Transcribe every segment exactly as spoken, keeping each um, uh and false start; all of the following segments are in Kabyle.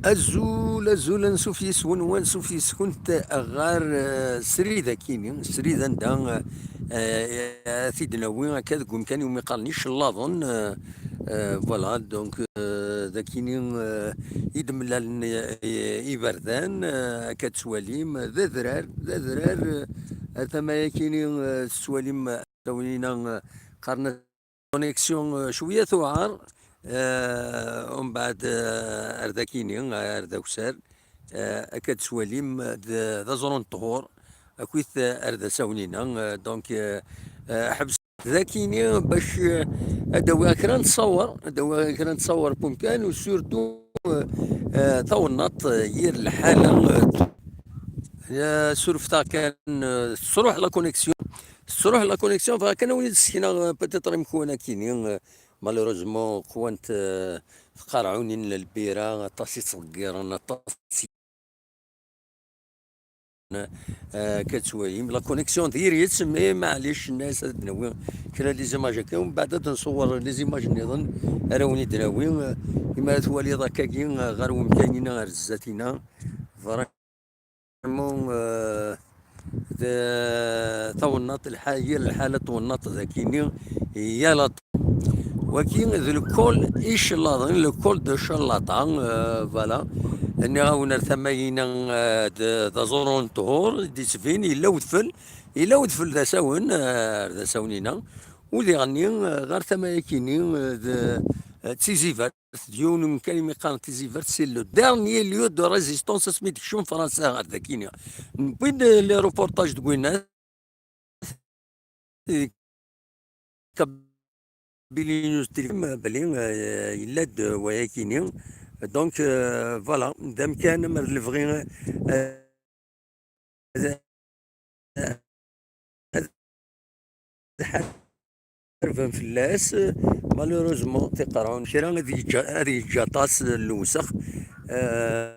Azul, azul, ansuf yes-wen, wansuf yes-kunt ɣer, eh, srid akini, srid anda, eh, eh, ad t-id-nawi akka deg umkan iwumi qqaren icellaḍen, eh, eh, voilà, donc, eh, d akini, eh, i d-mlalen, eh, iberdan, eh, akka d-twalim, d adrar, d adrar, eh, ar tama yakini, eh, tettwalim, eh, tawinina, eh, qqaren connexion, eh, cwiya tuɛer, eh, umbeɛd, eh, ar dakini, ar d akessar, eh, akka d-twalim, d, d aẓru n ṭhur, akkit, eh, ar d asawnina, eh, donc, eh, eh, ḥebs dakini bac, eh, ad awiɣ kra n tṣawer, ad awiɣ kra n tṣawer n umkan, u surtout, eh, eh, tawennaṭ, eh, yir lḥala, eh, eh, surfet-aɣ kan, eh, tettruḥ la connexion. Tettruḥ la connexion, bɣiɣ kan ad wen-id-ssekneɣ, euh, peut-être imekwan akini, euh, malheureusement, qwant, euh, tqerɛunin n lbira, aṭas i ttḍeggiren, aṭas i, euh, akka tettwalim. La connexion diri-tt, mais maɛlic, nnas ad d-nawi kra les images akka, umbeɛd ad nṣewwer les images nniḍen ara wen-id-nawi, euh, imi ara twaliḍ akkagi, euh, ɣer wemkan-ina, ɣer zdat-ina. Vraiment, euh, d tawennaṭ, lḥa-, yir lḥala n twennaṭ d akini, yal aṭ-, waki d le col icellaḍen, le col de Callata, euh, voilà. Nniɣ-awen ar tama-ina, euh, d, d aẓru n ṭhur, d-yettbin, yella udfel, yella udfel d asawen, euh, d asawen-ina, u diɣenni, euh, ɣer tama-yakini, euh, d, euh, d Tizi Verte. D yiwen umkan imi qqaren Tizi Verte, c'est le dernier lieu de résistance asmi d-kecmen Fransa ɣer dakini. Newwi-d les reportages de Gwinnat, Kabylie News Télévision, belli, euh, yella-d wayakini. Donc, euh, voilà, d amkan, amer lebɣi, euh, ad, ad ḥarben fell-as, malheureusement, tiqerɛun kra ad yeǧǧ, ad yeǧǧ aṭas n lewsex. Euh,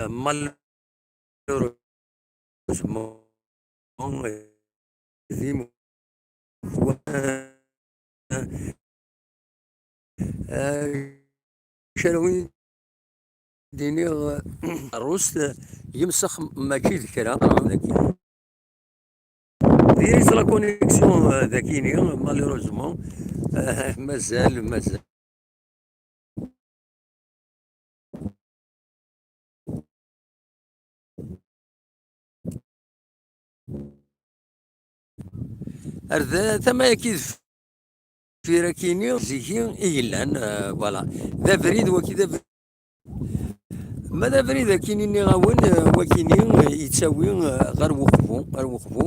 malheureusement, d imekwan, euh, kra win d-iniɣ, ṛṛust, yemsex mačči d kra. Diri-tt la connexion, euh, dakini, malheureusement. Euh, mazal, mazal. Ar da, tama-agi deffir akini, zigi i yellan, euh, voilà. D abrid, waki d abrid. Ma d abrid akini nniɣ-awen, euh, wakini, euh, yettawi, euh, ɣer Weqbu, ɣer Weqbu.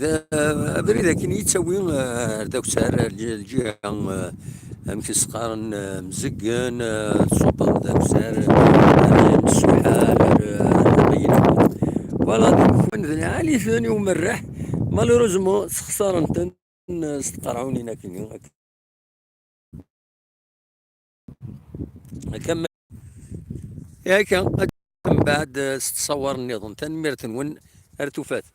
D, euh, abrid akini yettawi, euh, ar Dawsar, lǧi-, lǧiha, euh, amek i s-qqaren, euh, Mzeggen, euh, tṣubbem Dawsar, euh, Msuḥal, euh, Amaynu. Voilà, d imekwan d lɛali-ten i umerreḥ. Malheureusement, sexsaren-ten, euh, s tqerɛunin akini. Akka ma-, akka, mbeɛd, euh, s ttṣawar nniḍen. Tanemmirt-nwen, ar tufat.